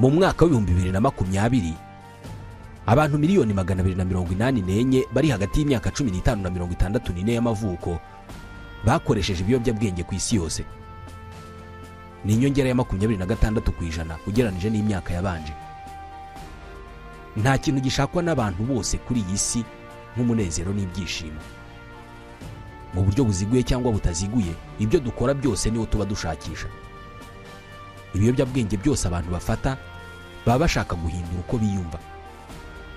Mu mwaka w'2020 abantu 284,000,000 bari hagati y'imyaka 15 na 64 y'amavuko bakoresheje ibiyobyabwenge ku isi yose. Ni inyongera ya 26% ugereranije n'imyaka yabanje. Nta kintu gishakwa n'abantu bose kuri iyi si nk'umunezero n'ibyishimo. Mu buryo buziguye cyangwa butaziguye, ibyo dukora byose niwo tuba dushakisha. Ibiyobyabwenge byose abantu bafata baba bashaka guhindura uko biyumva.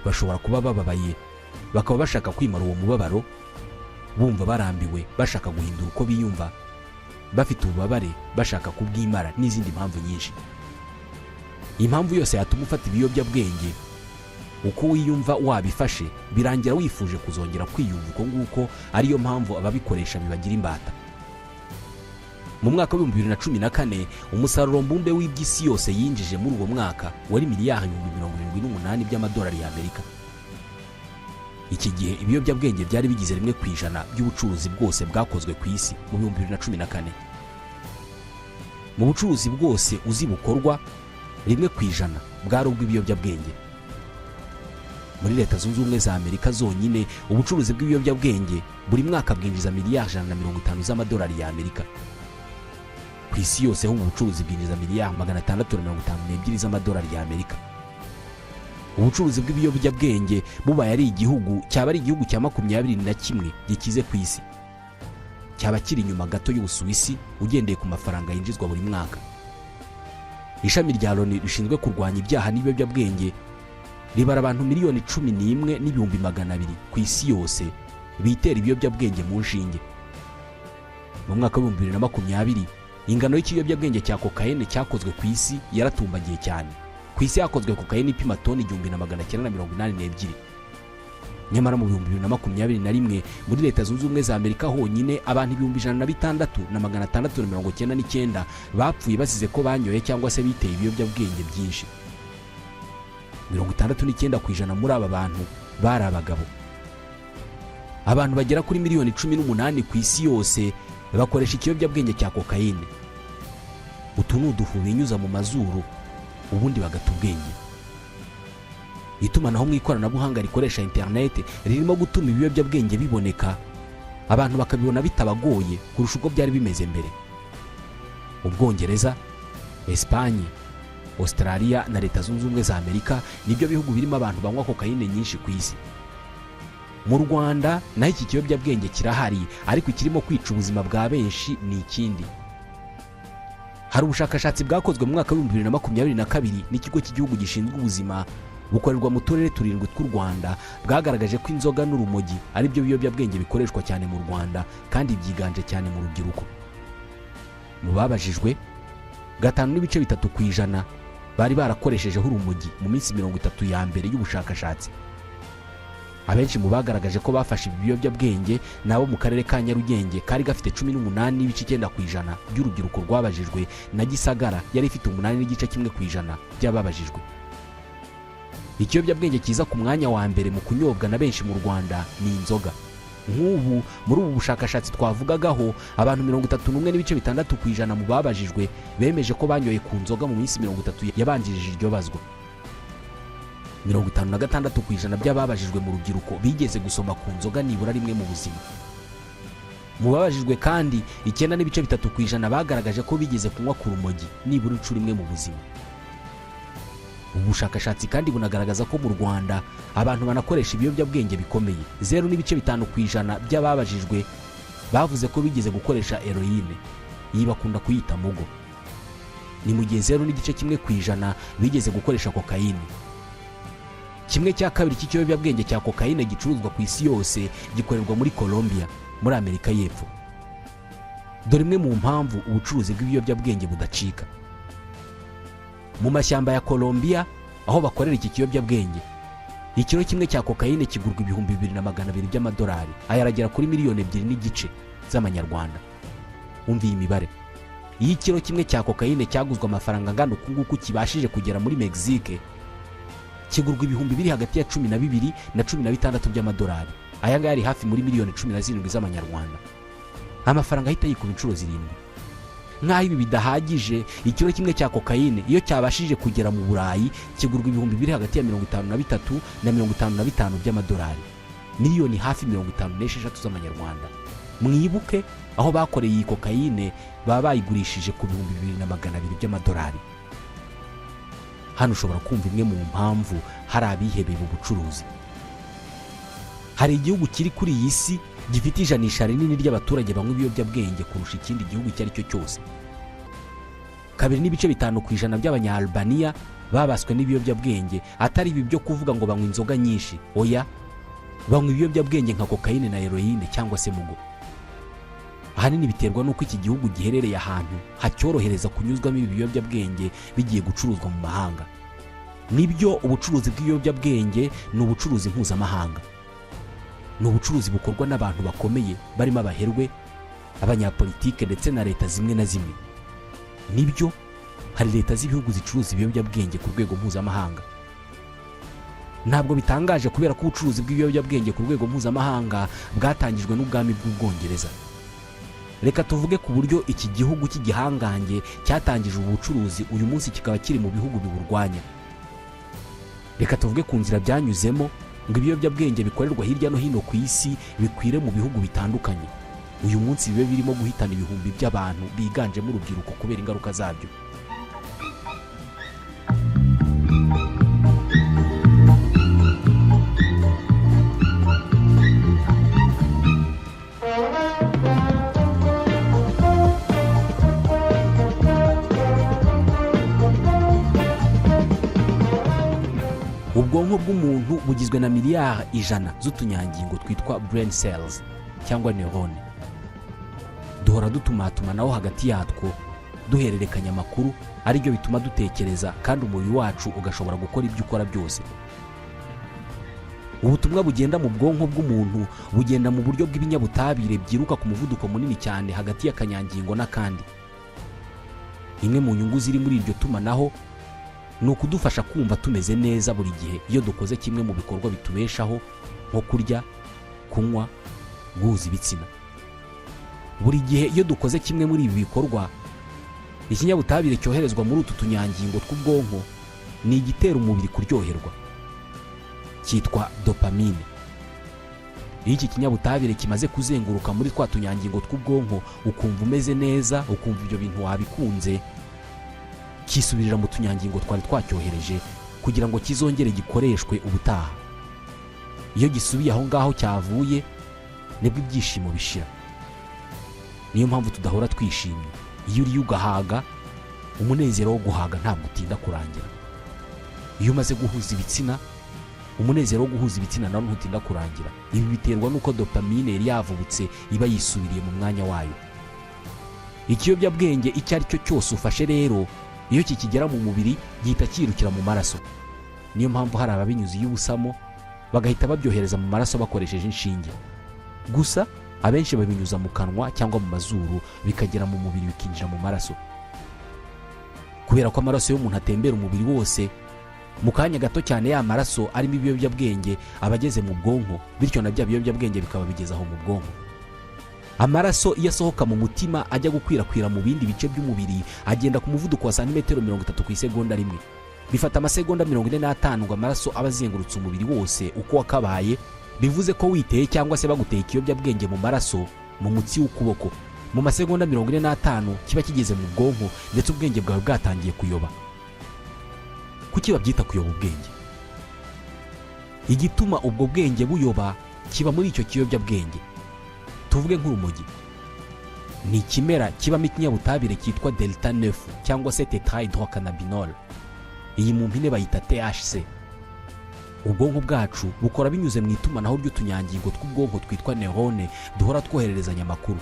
Bashobora kuba bababaye bakaba bashaka kwimara uwo mubabaro, bumva barambiwe bashaka guhindura uko biyumva, bafite ububabare bashaka kubwimara, n'izindi mpamvu nyinshi. Impamvu yose yatuma ufata ibiyobyabwenge, uko wiyumva wabifashe birangira wifuje kuzongera kwiyumva uko nguko. Ariyo mpamvu ababikoresha bibagira imbata. Mu mwaka w'2014 umusaruro mbumbe w'iby'isi yose yinjije muri uwo mwaka wari miliyari 78,000 by'amadolari y'Amerika. Iki gihe ibiyobyabwenge byari bigize 1% by'ubucuruzi bwose bwakozwe ku isi mu 2014. Mu bucuruzi bwose uzi bukorwa, 1% bwari ubw'ibiyobyabwenge. Muri Leta Zunze Ubumwe za Amerika zonyine, ubucuruzi bw'ibiyobyabwenge buri mwaka bwinjiza miliyari 150 z'amadolari y'Amerika. Ku isi yose ho ubu bucuruzi bwinjiza miliyari 652 z'amadolari y'Amerika. Ubucuruzi bw'ibiyobyabwenge bubaye ari igihugu, cyaba ari igihugu cya 21 gikize ku isi. Cyaba kiri inyuma gato y'Ubusuwisi ugendeye ku mafaranga yinjizwa buri mwaka. Ishami rya Loni rishinzwe kurwanya ibyaha n'ibiyobyabwenge ribara abantu 11,200,000 ku isi yose bitera ibiyobyabwenge mu nshinge. Mu mwaka w'2020 ingano y'ikiyobyabwenge cya kokayine cyakozwe ku isi yaratumbagiye cyane. Ku isi hakozwe kokayine ipima toni 1982. Nyamara mu 2021 muri Leta Zunze Ubumwe za Amerika honyine abantu 106,699 bapfuye basize ko banyoye cyangwa se biteye ibiyobyabwenge byinshi. 69% muri aba bantu bari abagabo. Abantu bagera kuri miliyoni 18 ku isi yose bakoresha ikiyobyabwenge cya kokayine. Utu ni udufu binyuza mu mazuru ubundi bagata ubwenge. Itumanaho mu ikoranabuhanga rikoresha interineti ririmo gutuma ibiyobyabwenge biboneka, abantu bakabibona bitabagoye kurusha uko byari bimeze mbere. Ubwongereza, Esipanye, Australia na Leta Zunze Ubumwe za Amerika nibyo bihugu birimo abantu banywa kokayine nyinshi ku isi. Mu Rwanda naho iki kiyobyabwenge kirahari, ariko ikirimo kwica ubuzima bwa benshi ni ikindi. Hari ubushakashatsi bwakozwe mu mwaka w'2022 n'Ikigo cy'Igihugu gishinzwe Ubuzima, bukorerwa mu turere turindwi tw'u Rwanda, bwagaragaje ko inzoga n'urumogi ari byo biyobyabwenge bikoreshwa cyane mu Rwanda, kandi byiganje cyane mu rubyiruko. Mu babajijwe, 5.3% bari barakoreshejeho urumogi mu minsi 30 ya mbere y'ubushakashatsi. Abenshi mu bagaragaje ko bafashe ibi biyobyabwenge ni abo mu karere ka Nyarugenge, kari gafite 18.9% by'urubyiruko rwabajijwe, na Gisagara yari ifite 8.1% by'ababajijwe. Ikiyobyabwenge kiza ku mwanya wa mbere mu kunyobwa na benshi mu Rwanda ni inzoga. Nk'ubu muri ubu bushakashatsi twavugagaho, abantu 31.6% mu babajijwe bemeje ko banyoye ku nzoga mu minsi 30 yabanjirije iryo bazwa. 56% by'ababajijwe mu rubyiruko bigeze gusoma ku nzoga nibura rimwe mu buzima. Mu babajijwe kandi, 9.3% bagaragaje ko bigeze kunywa ku rumogi nibura inshuro imwe mu buzima. Ubu bushakashatsi kandi bunagaragaza ko mu Rwanda abantu banakoresha ibiyobyabwenge bikomeye. 0.5% by'ababajijwe bavuze ko bigeze gukoresha heroine, iyi bakunda kuyita mugo. Ni mu gihe 0.1% bigeze gukoresha kokayine. 1/2 cy'ikiyobyabwenge cya kokayine gicuruzwa ku isi yose gikorerwa muri Colombia, muri Amerika y'Epfo. Dore imwe mu mpamvu ubucuruzi bw'ibiyobyabwenge budacika. Mu mashyamba ya Colombia aho bakorera iki kiyobyabwenge, ikiro kimwe cya kokayine kigurwa 2200 by'amadolari. Aya aragera kuri miliyoni 2.5 z'amanyarwanda. Umva iyi mibare: iyo ikiro kimwe cya kokayine cyaguzwe amafaranga angana uku nguku kibashije kugera muri Mexique, kigurwa ibihumbi biri hagati ya 12 na 16 by'amadolari. Aya ngaya ari hafi muri miliyoni 17 z'amanyarwanda. Amafaranga ahita yikuba inshuro zirindwi. Nk'aho ibi bidahagije, ikiro kimwe cya kokayine iyo cyabashije kugera mu Burayi kigurwa ibihumbi biri hagati ya 53 na 55 by'amadolari, miliyoni hafi 56 z'amanyarwanda. Mwibuke aho bakoreye iyi kokayine baba bayigurishije ku 2200 by'amadolari. Hano ushobora kumva imwe mu mpamvu hari abihebeye ubucuruzi. Hari igihugu kiri kuri iyi si gifite ijanisha rinini ry'abaturage banywa ibiyobyabwenge kurusha ikindi gihugu icyo ari cyo cyose. 2.5% by'Abanyalbaniya babaswe n'ibiyobyabwenge. Atari ibi byo kuvuga ngo banywa inzoga nyinshi, oya, banywa ibiyobyabwenge nka kokayine na heroyine cyangwa se mugo. Ahanini biterwa n'uko iki gihugu giherereye ahantu hacyorohereza kunyuzwamo ibi biyobyabwenge bigiye gucuruzwa mu mahanga. Nibyo, ubucuruzi bw'ibiyobyabwenge ni ubucuruzi mpuzamahanga, ni ubucuruzi bukorwa n'abantu bakomeye barimo abaherwe, abanyapolitike ndetse na leta zimwe na zimwe. Nibyo, hari leta z'ibihugu zicuruza ibiyobyabwenge ku rwego mpuzamahanga. Ntabwo bitangaje kubera ko ubucuruzi bw'ibiyobyabwenge ku rwego mpuzamahanga bwatangijwe n'ubwami bw'Ubwongereza. Reka tuvuge ku buryo iki gihugu cy'igihangange cyatangije ubu bucuruzi, uyu munsi kikaba kiri mu bihugu biburwanya. Reka tuvuge ku nzira byanyuzemo ngo ibiyobyabwenge bikorerwa hirya no hino ku isi bikwire mu bihugu bitandukanye, uyu munsi bibe birimo guhitana ibihumbi by'abantu biganjemo urubyiruko kubera ingaruka zabyo. Ubwonko bw'umuntu bugizwe na miliyari 100 z'utunyangingo twitwa brain cells cyangwa neurone. Duhora dutumatumanaho hagati yatwo, duhererekanya amakuru, aribyo bituma dutekereza kandi umubiri wacu ugashobora gukora ibyo ukora byose. Ubutumwa bugenda mu bwonko bw'umuntu bugenda mu buryo bw'ibinyabutabire byiruka ku muvuduko munini cyane hagati y'akanyangingo n'akandi. Imwe mu nyungu ziri muri iryo tumanaho ni ukudufasha kumva tumeze neza buri gihe iyo dukoze kimwe mu bikorwa bitubeshaho, nko kurya, kunywa, guhuza ibitsina. Buri gihe iyo dukoze kimwe muri ibi bikorwa, ikinyabutabire cyoherezwa muri utu tunyangingo tw'ubwonko ni igitera umubiri kuryoherwa, cyitwa dopamine. Iyo iki kinyabutabire kimaze kuzenguruka muri twa tunyangingo tw'ubwonko, ukumva umeze neza, ukumva ibyo bintu wabikunze, kisubirira mu tunyangingo twari twacyohereje kugira ngo kizongere gikoreshwe ubutaha. Iyo gisubiye aho ngaho cyavuye, nibwo ibyishimo bishira. Niyo mpamvu tudahora twishimye. Iyo uriye ugahaga, umunezero wo guhaga ntabwo utinda kurangira. Iyo umaze guhuza ibitsina, umunezero wo guhuza ibitsina nawo ntutinda kurangira. Ibi biterwa n'uko dopamine yari yavubutse iba yisubiriye mu mwanya wayo. Ikiyobyabwenge icyo ari cyo cyose ufashe rero, iyo kikigera mu mubiri gihita cyirukira mu maraso. Niyo mpamvu hari ababinyuza iy'ubusamo bagahita babyohereza mu maraso bakoresheje inshinge. Gusa abenshi babinyuza mu kanwa cyangwa mu mazuru, bikagera mu mubiri, bikinjira mu maraso. Kubera ko amaraso y'umuntu atembera umubiri wose, mu kanya gato cyane ya maraso arimo ibiyobyabwenge aba ageze mu bwonko, bityo na bya biyobyabwenge bikaba bigeze aho mu bwonko. Amaraso iyo asohoka mu mutima ajya gukwirakwira mu bindi bice by'umubiri, agenda ku muvuduko wa santimetero 30 ku isegonda rimwe. Bifata amasegonda 45 ngo amaraso aba azengurutse umubiri wose uko wakabaye. Bivuze ko witeye cyangwa se baguteye ikiyobyabwenge mu maraso mu mutsi w'ukuboko, mu masegonda 45 kiba kigeze mu bwonko, ndetse ubwenge bwawe bwatangiye kuyoba. Kuki babyita kuyoba ubwenge? Igituma ubwo bwenge buyoba kiba muri icyo kiyobyabwenge. Tuvuge nk'urumogi, ni ikimera kibamo ikinyabutabire cyitwa delta 9 cyangwa se tetrahydrocannabinol, iyi mu mpine bayita THC. Ubwonko bwacu bukora binyuze mu itumanaho ry'utunyangingo tw'ubwonko twitwa neurone, duhora twohererezanya amakuru.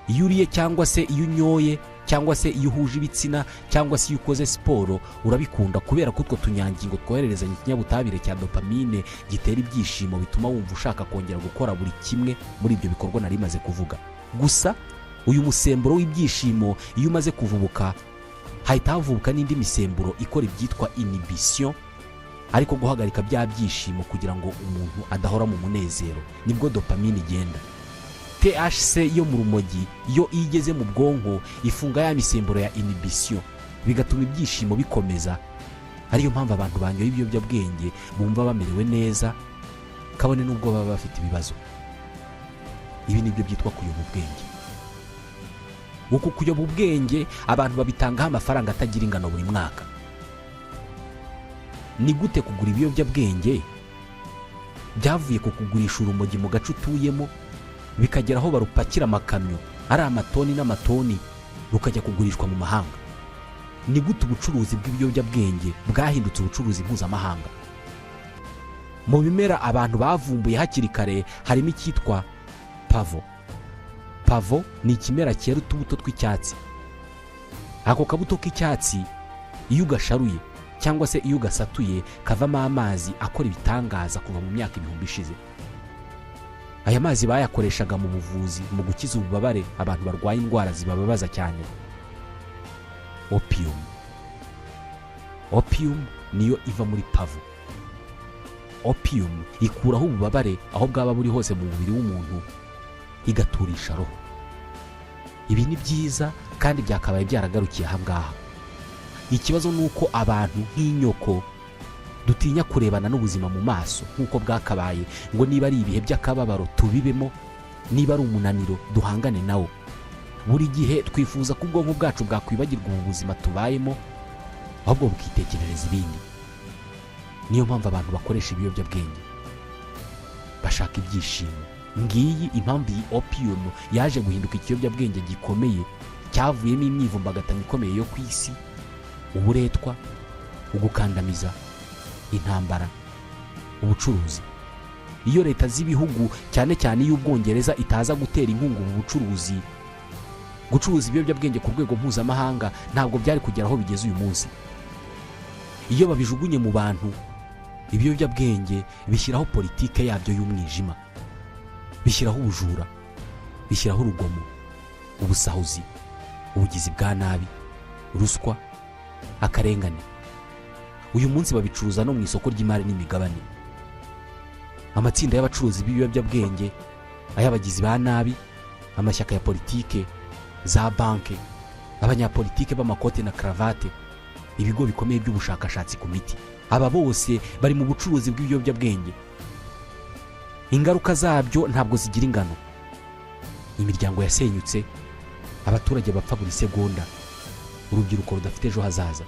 Iyo uriye cyangwa se iyo unyoye cyangwa se iyo uhuje ibitsina cyangwa se iyo ukoze siporo, urabikunda kubera ko utwo tunyangingo twohererezanya ikinyabutabire cya dopamine gitera ibyishimo, bituma wumva ushaka kongera gukora buri kimwe muri ibyo bikorwa nari maze kuvuga. Gusa uyu musemburo w'ibyishimo iyo umaze kuvubuka, hahita havuka n'indi misemburo ikora ibyitwa inhibition, ariko guhagarika bya byishimo kugira ngo umuntu adahora mu munezero. Nibwo dopamine igenda. THC yo mu rumogi yo iyo igeze mu bwonko ifunga ya misemburo ya inhibition, bigatuma ibyishimo bikomeza. Ariyo mpamvu abantu banyoye ibiyobyabwenge bumva bamerewe neza, kabone n'ubwo baba bafite ibibazo. Ibi nibyo byitwa kuyoba ubwenge. Uku kuyoba ubwenge abantu babitangaho amafaranga atagira ingano buri mwaka. Ni gute kugura ibiyobyabwenge byavuye ku kugurisha urumogi mu gace utuyemo, bikagera aho barupakira amakamyo ari amatoni n'amatoni, rukajya kugurishwa mu mahanga? Ni gute ubucuruzi bw'ibiyobyabwenge bwahindutse ubucuruzi mpuzamahanga? Mu bimera abantu bavumbuye hakiri kare harimo icyitwa pavo. Pavo ni ikimera cyera utubuto tw'icyatsi. Ako kabuto k'icyatsi iyo ugasharuye cyangwa se iyo ugasatuye kavamo amazi akora ibitangaza kuva mu myaka ibihumbi ishize. Aya mazi bayakoreshaga mu buvuzi, mu gukiza ububabare abantu barwaye indwara zibababaza cyane. Opium, opium niyo iva muri pavo. Opium ikuraho ububabare aho bwaba buri hose mu mubiri w'umuntu, igaturisha roho. Ibi ni byiza kandi byakabaye byaragarukiye aha ngaha. Ikibazo ni uko abantu nk'inyoko dutinya kurebana n'ubuzima mu maso nk'uko bwakabaye, ngo niba ari ibihe by'akababaro tubibemo, niba ari umunaniro duhangane nawo. Buri gihe twifuza ko ubwonko bwacu bwakwibagirwa ubu buzima tubayemo, ahubwo bukitekerereza ibindi. Niyo mpamvu abantu bakoresha ibiyobyabwenge, bashaka ibyishimo. Ngiyi impamvu iyi opium yaje guhinduka ikiyobyabwenge gikomeye cyavuyemo imyivumbagatanyo ikomeye yo ku isi, uburetwa, ugukandamiza, intambara, ubucuruzi. Iyo leta z'ibihugu, cyane cyane iy'Ubwongereza, itaza gutera inkunga ubu bucuruzi, gucuruza ibiyobyabwenge ku rwego mpuzamahanga ntabwo byari kugera aho bigeze uyu munsi. Iyo babijugunye mu bantu, ibiyobyabwenge bishyiraho politike yabyo y'umwijima, bishyiraho ubujura, bishyiraho urugomo, ubusahuzi, ubugizi bwa nabi, ruswa, akarengane. Uyu munsi babicuruza no mu isoko ry'imari n'imigabane. Amatsinda y'abacuruzi b'ibiyobyabwenge, ay'abagizi ba nabi, amashyaka ya politike, za banki, abanyapolitike b'amakote na karavate, ibigo bikomeye by'ubushakashatsi ku miti, aba bose bari mu bucuruzi bw'ibiyobyabwenge. Ingaruka zabyo ntabwo zigira ingano: imiryango yasenyutse, abaturage bapfa buri segonda, urubyiruko rudafite ejo hazaza.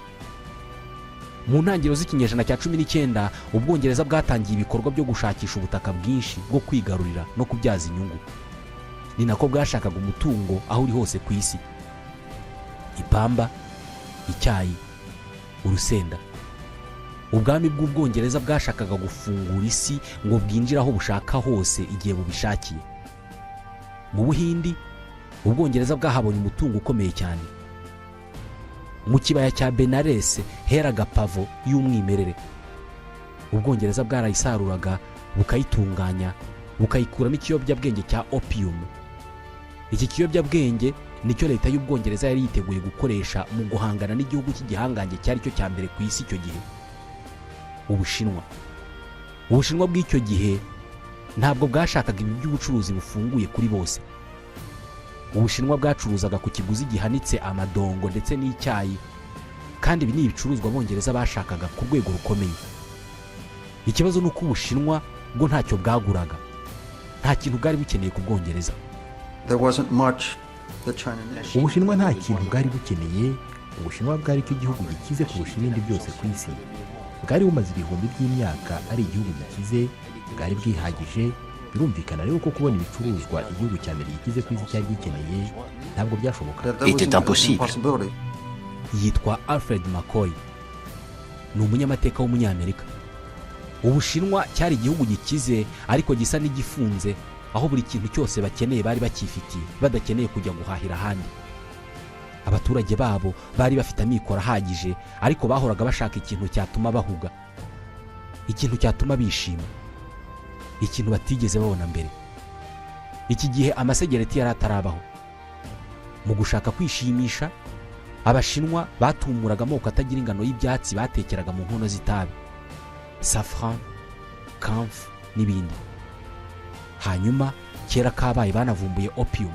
Mu ntangiriro z'ikinyejana cya 19, Ubwongereza bwatangiye ibikorwa byo gushakisha ubutaka bwinshi bwo kwigarurira no kubyaza inyungu. Ni nako bwashakaga umutungo aho uri hose ku isi: ipamba, icyayi, urusenda. Ubwami bw'Ubwongereza bwashakaga gufungura isi ngo bwinjire aho bushaka hose igihe bubishakiye. Mu Buhindi, Ubwongereza bwahabonye umutungo ukomeye cyane. Mu kibaya cya Benarese heraga pavo y'umwimerere. Ubwongereza bwarayisaruraga, bukayitunganya, bukayikuramo ikiyobyabwenge cya opium. Iki kiyobyabwenge nicyo leta y'Ubwongereza yari yiteguye gukoresha mu guhangana n'igihugu cy'igihangange cyari cyo cya mbere ku isi icyo gihe, Ubushinwa. Ubushinwa bw'icyo gihe ntabwo bwashakaga ibi by'ubucuruzi bufunguye kuri bose. Ubushinwa bwacuruzaga ku kiguzi gihanitse amadongo ndetse n'icyayi, kandi ibi ni ibicuruzwa Abongereza bashakaga ku rwego rukomeye. Ikibazo ni uko Ubushinwa bwo ntacyo bwaguraga, nta kintu bwari bukeneye ku Bwongereza. There wasn't much that China needed. Ubushinwa nta kintu bwari bukeneye. Ubushinwa bwari cyo gihugu gikize kurusha ibindi byose ku isi. Bwari bumaze ibihumbi by'imyaka ari igihugu gikize, bwari bwihagije. Birumvikana rero ko kubona ibicuruzwa igihugu cya mbere gikize ku isi cyari gikeneye ntabwo byashoboka. That was Était an impossible. impossibility. Yitwa Alfred McCoy, ni umunyamateka w'Umunyamerika. Ubushinwa cyari igihugu gikize ariko gisa n'igifunze, aho buri kintu cyose bakeneye bari bakifitiye, badakeneye kujya guhahira ahandi. Abaturage babo bari bafite amikoro ahagije, ariko bahoraga bashaka ikintu cyatuma bahuga, ikintu cyatuma bishima, ikintu batigeze babona mbere. Iki gihe amasegereti yari atarabaho. Mu gushaka kwishimisha, Abashinwa batumuraga amoko atagira ingano y'ibyatsi batekeraga mu nkono z'itabi, safran, camphre n'ibindi. Hanyuma Kera kabaye banavumbuye opium.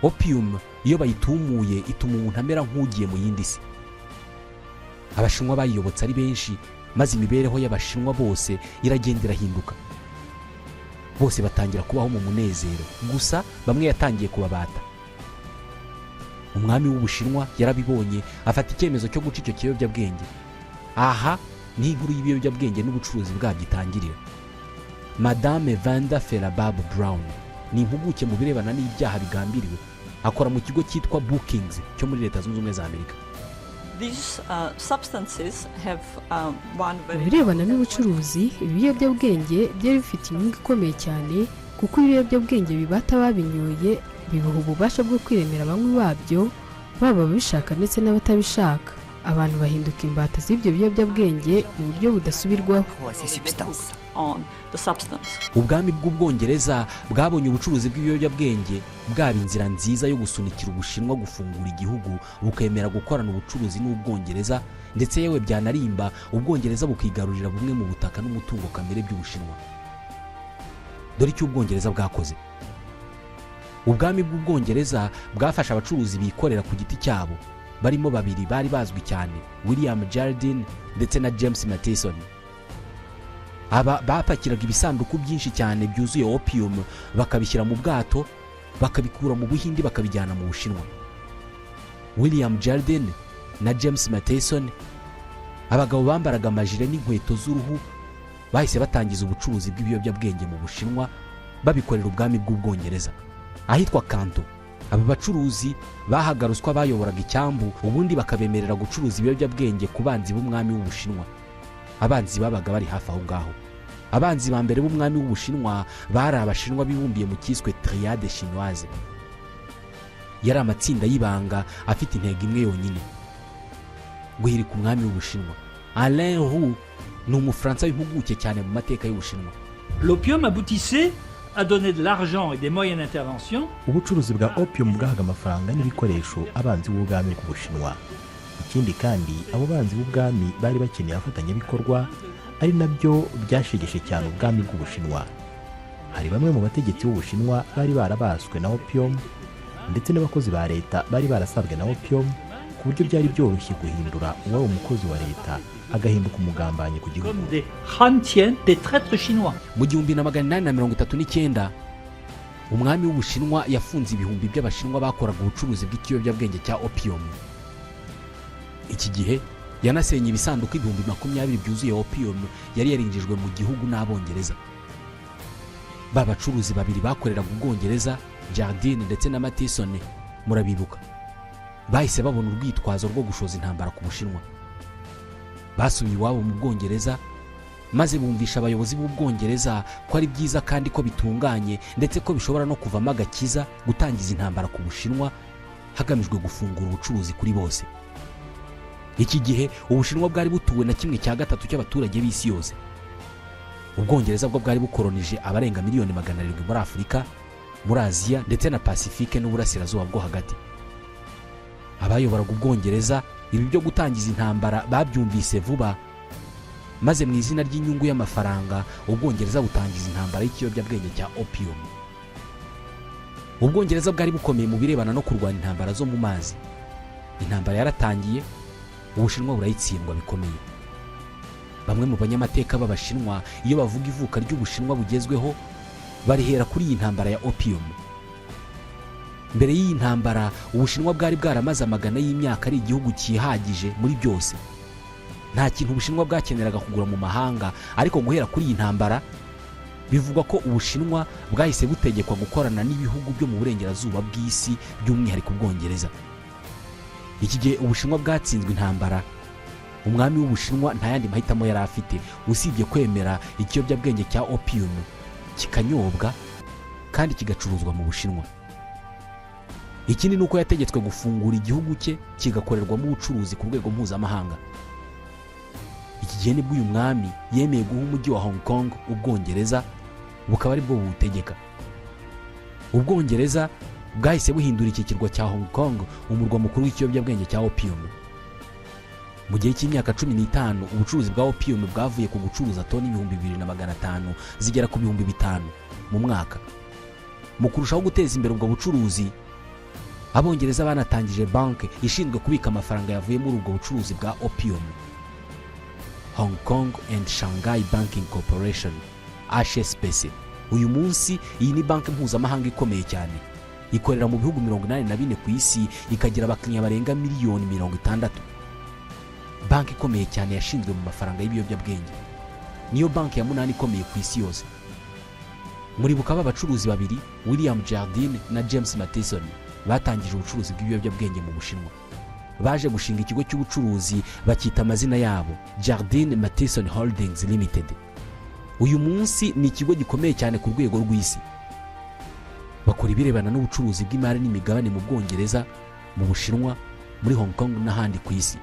Opium iyo bayitumuye ituma umuntu amera nk'ugiye mu yindi si. Abashinwa bayiyobotse ari benshi, maze imibereho y'Abashinwa bose iragenda irahinduka. Bose batangira kubaho mu munezero, gusa bamwe yatangiye kubabata. Umwami w'Ubushinwa yarabibonye, afata icyemezo cyo guca icyo kiyobyabwenge. Aha ni inkuru y'ibiyobyabwenge n'ubucuruzi bwabyo itangirira. Madame Vanda Felabab Brown ni impuguke mu birebana n'ibyaha bigambiriwe, akora mu kigo cyitwa Brookings cyo muri Leta Zunze Ubumwe za Amerika. These substances have one Mu very birebana n'ubucuruzi, ibiyobyabwenge byari bifite inyungu ikomeye cyane, kuko ibiyobyabwenge bibata ababinyoye, bibaha ububasha bwo kwiremera bamwe babyo, baba ababishaka ndetse n'abatabishaka. Abantu bahinduka imbata z'ibyo biyobyabwenge mu buryo budasubirwaho. Ces substances. on the substance. Ubwami bw'Ubwongereza bwabonye ubucuruzi bw'ibiyobyabwenge bwaba inzira nziza yo gusunikira Ubushinwa gufungura igihugu, bukemera gukorana ubucuruzi n'Ubwongereza, ndetse yewe byanarimba Ubwongereza bukigarurira bumwe mu butaka n'umutungo kamere by'Ubushinwa. Dore icyo Ubwongereza bwakoze. Ubwami bw'Ubwongereza bwafashe abacuruzi bikorera ku giti cyabo, barimo babiri bari bazwi cyane, William Jardine ndetse na James Matheson. Aba bapakiraga ibisanduku byinshi cyane byuzuye opium, bakabishyira mu bwato, bakabikura mu Buhindi, bakabijyana mu Bushinwa. William Jardine na James Matheson, abagabo bambaraga amajire n'inkweto z'uruhu, bahise batangiza ubucuruzi bw'ibiyobyabwenge mu Bushinwa, babikorera ubwami bw'Ubwongereza ahitwa Kanto. Aba bacuruzi bahaga ruswa bayoboraga icyambu, ubundi bakabemerera gucuruza ibiyobyabwenge ku banzi b'umwami w'Ubushinwa, abanzi babaga bari hafi aho ngaho. Abanzi ba mbere b'umwami w'Ubushinwa bari Abashinwa bibumbiye mu cyiswe Triade chinoise. Yari amatsinda y'ibanga afite intego imwe yonyine: guhirika umwami w'Ubushinwa. Alain Roux ni Umufaransa w'impuguke cyane mu mateka y'Ubushinwa. L'opium aboutissait à donner de l'argent et des moyens d'intervention Ubucuruzi bwa opium bwahaga amafaranga n'ibikoresho abanzi b'ubwami bw'Ubushinwa. Ikindi kandi, abo banzi b'ubwami bari bakeneye abafatanyabikorwa, ari nabyo byashegeshe cyane ubwami bw'Ubushinwa. Hari bamwe mu bategetsi b'Ubushinwa bari barabaswe na opium, ndetse n'abakozi ba leta bari barasabwe na opium, ku buryo byari byoroshye guhindura uwari umukozi wa leta agahinduka umugambanyi ku gihugu. comme des hantiens, des traîtres chinois. Mu 1839, umwami w'Ubushinwa yafunze ibihumbi by'Abashinwa bakoraga ubucuruzi bw'ikiyobyabwenge cya opium. Iki gihe yanasenye ibisanduku 20,000 byuzuye opium yari yarinjijwe mu gihugu n'Abongereza. Ba bacuruzi babiri bakoreraga Ubwongereza, Jardine ndetse na Matheson, murabibuka, bahise babona urwitwazo rwo gushoza intambara ku Bushinwa. Basubiye iwabo mu Bwongereza, maze bumvisha abayobozi b'Ubwongereza ko ari byiza kandi ko bitunganye, ndetse ko bishobora no kuvamo agakiza, gutangiza intambara ku Bushinwa hagamijwe gufungura ubucuruzi kuri bose. Iki gihe Ubushinwa bwari butuwe na 1/3 cy'abaturage b'isi yose. Ubwongereza bwo bwari bukoronije abarenga miliyoni 700 muri Afurika, muri Aziya ndetse na Pasifike n'Uburasirazuba bwo Hagati. Abayoboraga Ubwongereza ibi byo gutangiza intambara babyumvise vuba, maze mu izina ry'inyungu y'amafaranga, Ubwongereza butangiza intambara y'ikiyobyabwenge cya opium. Ubwongereza bwari bukomeye mu birebana no kurwana intambara zo mu mazi. Intambara yaratangiye, Ubushinwa burayitsindwa bikomeye. Bamwe mu banyamateka b'Abashinwa, iyo bavuga ivuka ry'Ubushinwa bugezweho, barihera kuri iyi ntambara ya opium. Mbere y'iyi ntambara, Ubushinwa bwari bwaramaze amagana y'imyaka ari igihugu cyihagije muri byose. Nta kintu Ubushinwa bwakeneraga kugura mu mahanga. Ariko guhera kuri iyi ntambara, bivugwa ko Ubushinwa bwahise butegekwa gukorana n'ibihugu byo mu burengerazuba bw'isi, by'umwihariko Ubwongereza. Iki gihe Ubushinwa bwatsinzwe intambara, umwami w'Ubushinwa nta yandi mahitamo yari afite usibye kwemera ikiyobyabwenge cya opium kikanyobwa kandi kigacuruzwa mu Bushinwa. Ikindi ni uko yategetswe gufungura igihugu cye kigakorerwamo ubucuruzi ku rwego mpuzamahanga. Iki gihe nibwo uyu mwami yemeye guha umujyi wa Hong Kong Ubwongereza, bukaba aribwo buwutegeka. Ubwongereza bwahise buhindura iki kirwa cya Hong Kong umurwa mukuru w'ikiyobyabwenge cya opium. Mu gihe cy'imyaka 15, ubucuruzi bwa opium bwavuye ku gucuruza toni 2500 zigera ku 5000 mu mwaka. Mu kurushaho guteza imbere ubwo bucuruzi, Abongereza banatangije banki ishinzwe kubika amafaranga yavuye muri ubwo bucuruzi bwa opium, Hong Kong and Shanghai Banking Corporation, HSBC. Uyu munsi iyi ni banki mpuzamahanga ikomeye cyane, ikorera mu bihugu 84 ku isi, ikagira abakiriya barenga miliyoni 60. Banki ikomeye cyane yashinzwe mu mafaranga y'ibiyobyabwenge, niyo banki ya munani ikomeye ku isi yose. Muribuka ba bacuruzi babiri, William Jardine na James Mathison, batangije ubucuruzi bw'ibiyobyabwenge mu Bushinwa. Baje gushinga ikigo cy'ubucuruzi bakita amazina yabo, Jardine Matheson Holdings Limited. Uyu munsi ni ikigo gikomeye cyane ku rwego rw'isi. Bakora ibirebana n'ubucuruzi bw'imari n'imigabane mu Bwongereza, mu Bushinwa, muri Hong Kong n'ahandi ku isi.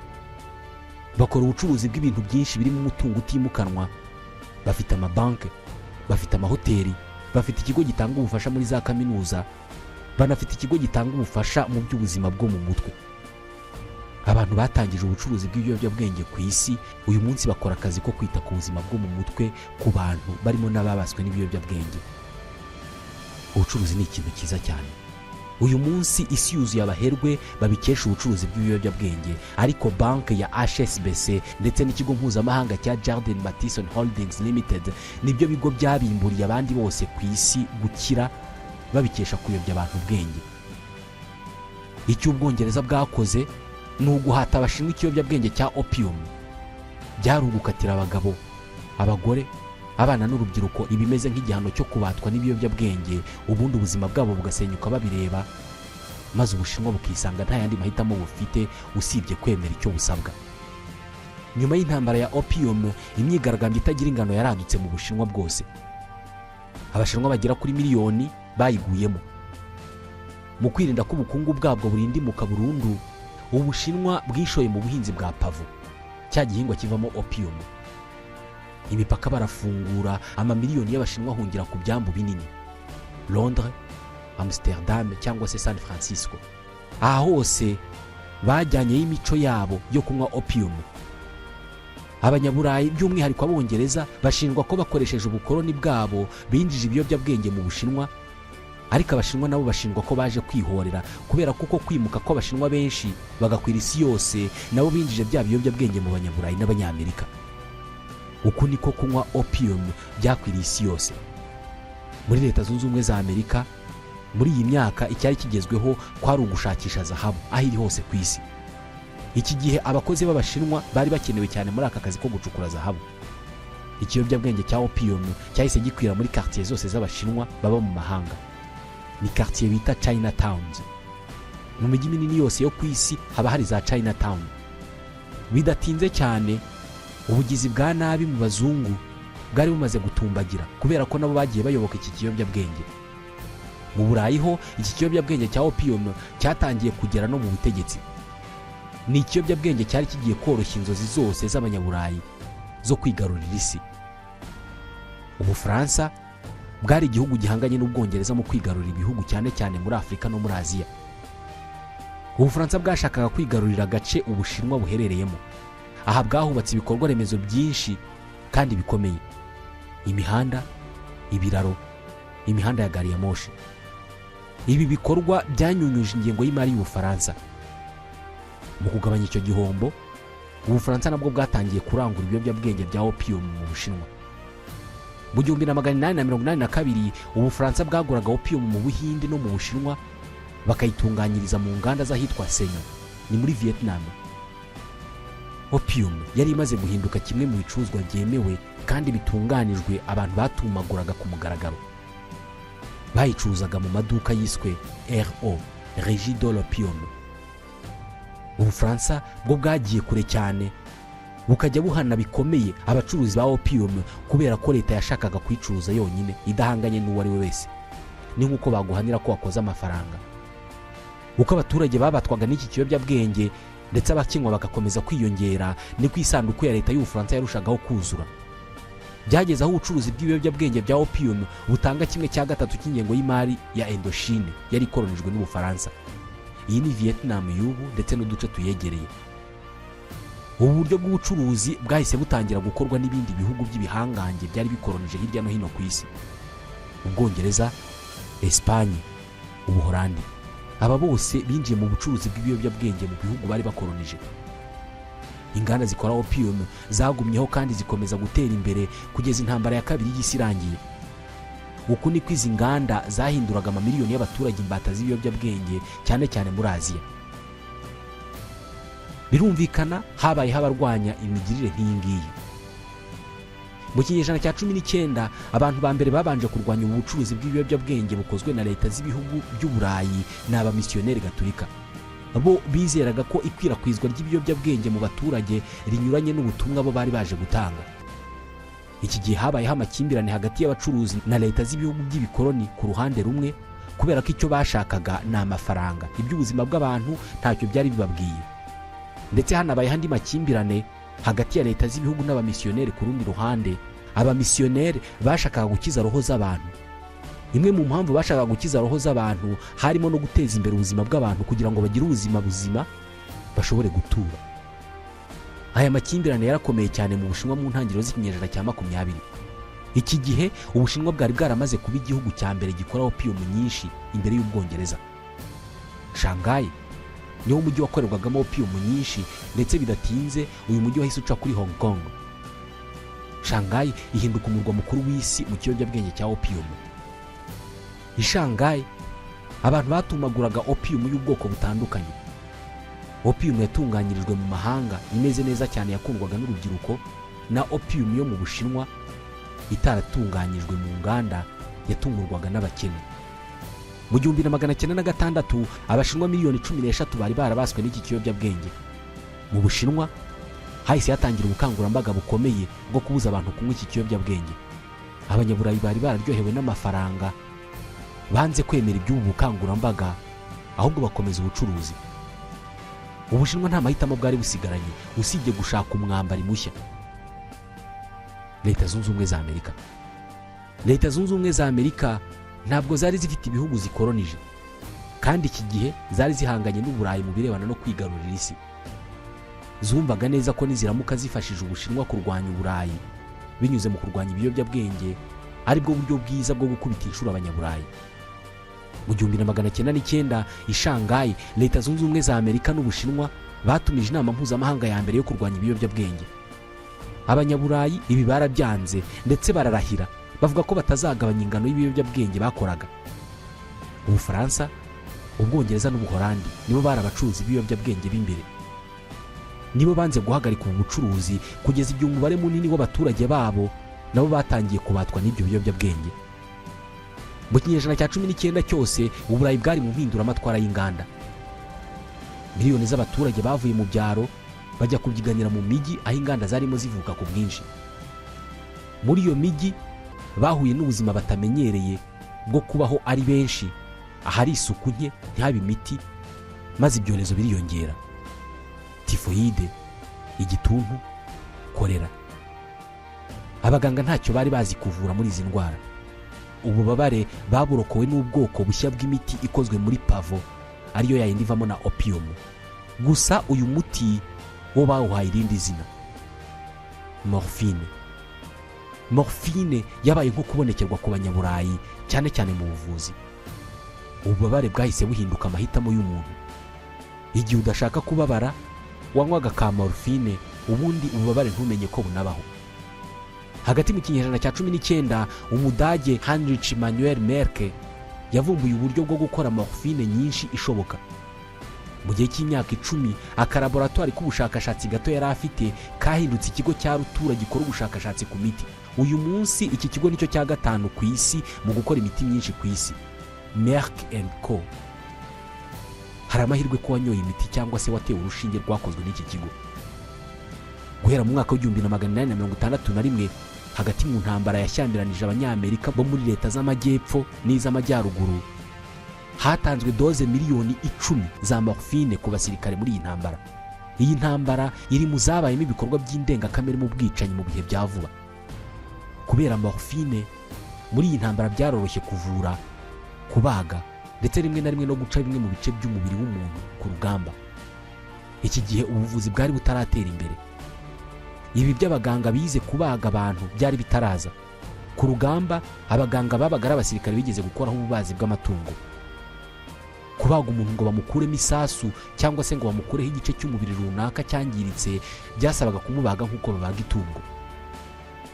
Bakora ubucuruzi bw'ibintu byinshi birimo umutungo utimukanwa. Bafite amabanki, bafite amahoteli, bafite ikigo gitanga ubufasha muri za kaminuza, banafite ikigo gitanga ubufasha mu by'ubuzima bwo mu mutwe. Abantu batangije ubucuruzi bw'ibiyobyabwenge ku isi, uyu munsi bakora akazi ko kwita ku buzima bwo mu mutwe ku bantu barimo n'ababaswe n'ibiyobyabwenge. Ubucuruzi ni ikintu cyiza cyane. Uyu munsi isi yuzuye abaherwe babikesha ubucuruzi bw'ibiyobyabwenge, ariko banki ya HSBC ndetse n'ikigo mpuzamahanga cya Jardine Matheson Holdings Limited nibyo bigo byabimburiye abandi bose ku isi gukira babikesha kuyobya abantu ubwenge. Icyo Ubwongereza bwakoze ni uguhata Abashinwa ikiyobyabwenge cya opium. Byari ugukatira abagabo, abagore, abana n'urubyiruko ibimeze nk'igihano cyo kubatwa n'ibiyobyabwenge, ubundi ubuzima bwabo bugasenyuka babireba, maze Ubushinwa bukisanga nta yandi mahitamo bufite usibye kwemera icyo busabwa. Nyuma y'intambara ya opium, imyigaragambyo itagira ingano yaradutse mu Bushinwa bwose. Abashinwa bagera kuri miliyoni bayiguyemo. Mu kwirinda ko ubukungu bwabwo burindimuka burundu, Ubushinwa bwishoye mu buhinzi bwa pavo, cya gihingwa kivamo opium. Imipaka barafungura, amamiliyoni y'Abashinwa ahungira ku byambu binini, Londres, Amsterdam cyangwa se San Francisco. Aha hose bajyanyeyo imico yabo yo kunywa opium. Abanyaburayi, by'umwihariko Abongereza, bashinjwa ko bakoresheje ubukoloni bwabo binjije ibiyobyabwenge mu Bushinwa, ariko Abashinwa nabo bashinjwa ko baje kwihorera, kubera kuko kwimuka kw'Abashinwa benshi bagakwira isi yose, nabo binjije bya biyobyabwenge mu Banyaburayi n'Abanyamerika. Uku niko kunywa opium byakwiriye isi yose. Muri Leta Zunze Ubumwe za Amerika, muri iyi myaka, icyari kigezweho kwari ugushakisha zahabu aho iri hose ku isi. Iki gihe abakozi b'Abashinwa bari bakenewe cyane muri aka kazi ko gucukura zahabu. Ikiyobyabwenge cya opium cyahise gikwira muri quartier zose z'Abashinwa baba mu mahanga, ni quartier bita China Towns. Mu mijyi minini yose yo ku isi haba hari za China Town. Bidatinze cyane, ubugizi bwa nabi mu bazungu bwari bumaze gutumbagira, kubera ko nabo bagiye bayoboka iki kiyobyabwenge. Mu Burayi ho, iki kiyobyabwenge cya opium cyatangiye kugera no mu butegetsi. Ni ikiyobyabwenge cyari kigiye koroshya inzozi zose z'Abanyaburayi zo kwigarurira isi. Ubufaransa bwari igihugu gihanganye n'Ubwongereza mu kwigarurira ibihugu, cyane cyane muri Afurika no muri Aziya. Ubufaransa bwashakaga kwigarurira agace Ubushinwa buherereyemo. Aha bwahubatse ibikorwa remezo byinshi kandi bikomeye, imihanda, ibiraro, imihanda ya gari ya moshi. Ibi bikorwa byanyunyuje ingengo y'imari y'Ubufaransa. Mu kugabanya icyo gihombo, Ubufaransa nabwo bwatangiye kurangura ibiyobyabwenge bya opium mu Bushinwa. Mu 1882, Ubufaransa bwaguraga opium mu Buhinde no mu Bushinwa, bakayitunganyiriza mu nganda z'ahitwa Senyo, ni muri Vietnam. Opium yari imaze guhinduka kimwe mu bicuruzwa byemewe kandi bitunganijwe abantu batumaguraga ku mugaragaro. Bayicuruzaga mu maduka yiswe RO, Régie de l'Opium. Ubufaransa bwo bwagiye kure cyane, bukajya buhana bikomeye abacuruzi ba opium, kubera ko leta yashakaga kuyicuruza yonyine idahanganye n'uwo ari we wese. Ni nk'uko baguhanira ko wakoze amafaranga. Uko abaturage babatwaga n'iki kiyobyabwenge, ndetse abakinywa bagakomeza kwiyongera, niko isanduku ya leta y'Ubufaransa yarushagaho kuzura. Byageze aho ubucuruzi bw'ibiyobyabwenge bya opium butanga 1/3 cy'ingengo y'imari ya Indochine yari ikoronijwe n'Ubufaransa. Iyi ni Vietnam y'ubu ndetse n'uduce tuyegereye. Ubu buryo bw'ubucuruzi bwahise butangira gukorwa n'ibindi bihugu by'ibihangange byari bikoronije hirya no hino ku isi, Ubwongereza. Espagne, Ubuholandi. Aba bose binjiye mu bucuruzi bw'ibiyobyabwenge mu bihugu bari bakoronije. Inganda zikora opium zagumyeho kandi zikomeza gutera imbere kugeza intambara ya kabiri y'isi irangiye. Uku niko izi nganda zahinduraga amamiliyoni y'abaturage imbata z'ibiyobyabwenge, cyane cyane muri Aziya. Birumvikana habayeho abarwanya imigirire nk'iyi ngiyi. Mu kinyejana cya 19, abantu ba mbere babanje kurwanya ubu bucuruzi bw'ibiyobyabwenge bukozwe na leta z'ibihugu by'Uburayi ni abamisiyoneri gatolika. Bo bizeraga ko ikwirakwizwa ry'ibiyobyabwenge mu baturage rinyuranye n'ubutumwa bo bari baje gutanga. Iki gihe habayeho amakimbirane hagati y'abacuruzi na leta z'ibihugu by'ibikoloni ku ruhande rumwe, kubera ko icyo bashakaga ni amafaranga, iby'ubuzima bw'abantu ntacyo byari bibabwiye. Ndetse hanabayeho andi makimbirane hagati ya leta z'ibihugu n'abamisiyoneri ku rundi ruhande. Abamisiyoneri bashakaga gukiza roho z'abantu. Imwe mu mpamvu bashakaga gukiza roho z'abantu harimo no guteza imbere ubuzima bw'abantu kugira ngo bagire ubuzima buzima bashobore gutura. Aya makimbirane yarakomeye cyane mu Bushinwa mu ntangiriro z'ikinyejana cya 20. Iki gihe Ubushinwa bwari bwaramaze kuba igihugu cya mbere gikora opium nyinshi imbere y'Ubwongereza. Shanghai niwo mujyi wakorerwagamo opium nyinshi, ndetse bidatinze uyu mujyi wahise uca kuri Hong Kong. Shanghai ihinduka umurwa mukuru w'isi mu kiyobyabwenge cya opium. I Shanghai abantu batumaguraga opium y'ubwoko butandukanye. Opium yatunganyirijwe mu mahanga imeze neza cyane yakundwaga n'urubyiruko, na opium yo mu Bushinwa itaratunganyijwe mu nganda yatungurwaga n'abakene. Mu 1906 Abashinwa miliyoni 13 bari barabaswe n'iki kiyobyabwenge. Mu Bushinwa hahise hatangira ubukangurambaga bukomeye bwo kubuza abantu kunywa iki kiyobyabwenge. Abanyaburayi bari bararyohewe n'amafaranga banze kwemera iby'ubu bukangurambaga, ahubwo bakomeza ubucuruzi. Ubushinwa nta mahitamo bwari busigaranye usibye gushaka umwambari mushya. Leta Zunze Ubumwe za Amerika. Leta Zunze Ubumwe za Amerika ntabwo zari zifite ibihugu zikoronije, kandi iki gihe zari zihanganye n'Uburayi mu birebana no kwigarurira isi. Zumvaga neza ko niziramuka zifashije Ubushinwa kurwanya Uburayi binyuze mu kurwanya ibiyobyabwenge, aribwo buryo bwiza bwo gukubita inshuro Abanyaburayi. Mu 1909 i Shanghai, Leta Zunze Ubumwe za Amerika n'Ubushinwa batumije inama mpuzamahanga ya mbere yo kurwanya ibiyobyabwenge. Abanyaburayi ibi barabyanze ndetse bararahira bavuga ko batazagabanya ingano y'ibiyobyabwenge bakoraga. Ubufaransa, Ubwongereza n'Ubuholandi nibo bari abacuruzi b'ibiyobyabwenge b'imbere. Nibo banze guhagarika ubu bucuruzi kugeza igihe umubare munini w'abaturage babo nabo batangiye kubatwa n'ibyo biyobyabwenge. Mu kinyejana cya 19 cyose Uburayi bwari mu mpinduramatwara y'inganda. Miliyoni z'abaturage bavuye mu byaro bajya kubyiganira mu mijyi aho inganda zarimo zivuka ku bwinshi. Muri iyo mijyi bahuye n'ubuzima batamenyereye bwo kubaho ari benshi, ahari isuku nke, ntihabe imiti, maze ibyorezo biriyongera: tifoyide, igituntu, kolera. Abaganga ntacyo bari bazi kuvura muri izi ndwara. Ububabare baburokowe n'ubwoko bushya bw'imiti ikozwe muri pavo, ariyo yayindi ivamo na opium. Gusa uyu muti wo bawuhaye irindi zina, morphine. Morphine yabaye nko kubonekerwa ku Banyaburayi, cyane cyane mu buvuzi. Ububabare bwahise buhinduka amahitamo y'umuntu. Igihe udashaka kubabara wanywaga ka morphine, ubundi ububabare ntumenye ko bunabaho. Hagati mu kinyejana cya 19, Umudage Heinrich Manuel Merck yavumbuye uburyo bwo gukora morphine nyinshi ishoboka. Mu gihe cy'imyaka 10, akalaboratwari k'ubushakashatsi gato yari afite kahindutse ikigo cya rutura gikora ubushakashatsi ku miti. Uyu munsi iki kigo nicyo cya 5 ku isi mu gukora imiti myinshi ku isi, Merck and Co. Hari amahirwe ko wanyoye imiti cyangwa se watewe urushinge rwakozwe n'iki kigo. Guhera mu mwaka w'1861, hagati mu ntambara yashyamiranyije Abanyamerika bo muri leta z'amajyepfo n'iz'amajyaruguru, hatanzwe doze miliyoni 10 za morphine ku basirikare muri iyi ntambara. Iyi ntambara iri mu zabayemo ibikorwa by'indengakamere mu bwicanyi mu bihe bya vuba. Kubera morphine muri iyi ntambara byaroroshye kuvura, kubaga, ndetse rimwe na rimwe no guca bimwe mu bice by'umubiri w'umuntu ku rugamba. Iki gihe ubuvuzi bwari butaratera imbere. Ibi by'abaganga bize kubaga abantu byari bitaraza. Ku rugamba, abaganga babaga ari abasirikare bigeze gukoraho ububazi bw'amatungo. Kubaga umuntu ngo bamukuremo isasu cyangwa se ngo bamukureho igice cy'umubiri runaka cyangiritse, byasabaga kumubaga nk'uko babaga itungo.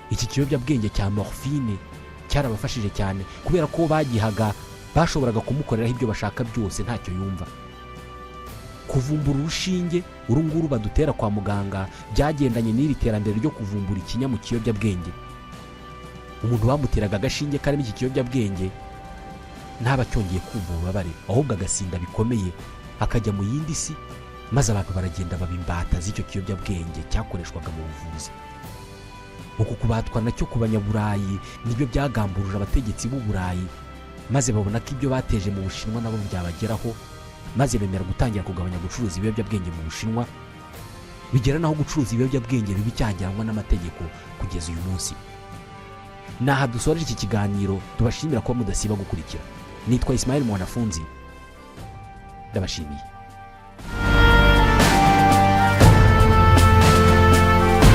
Iki kiyobyabwenge cya morphine cyarabafashije cyane, kubera ko bagihaga bashoboraga kumukoreraho ibyo bashaka byose, ntacyo yumva. Kuvumbura urushinge uru nguru badutera kwa muganga byagendanye n'iri terambere ryo kuvumbura ikinya mu kiyobyabwenge. Umuntu bamuteraga agashinge karimo iki kiyobyabwenge ntaba acyongeye kumva ububabare, ahubwo agasinda bikomeye, akajya mu yindi si. Maze abantu baragenda baba imbata z'icyo kiyobyabwenge cyakoreshwaga mu buvuzi. Uku kubatwa nacyo ku Banyaburayi nibyo byagamburuje abategetsi b'Uburayi, maze babona ko ibyo bateje mu Bushinwa nabo byabageraho, maze bemera gutangira kugabanya gucuruza ibiyobyabwenge mu Bushinwa, bigera naho gucuruza ibiyobyabwenge biba icyaha n'amategeko kugeza uyu munsi. Ni aha dusoreje iki kiganiro. Tubashimira kuba mudasiba gukurikira. Nitwa Ismail Mwanafunzi, ndabashimiye.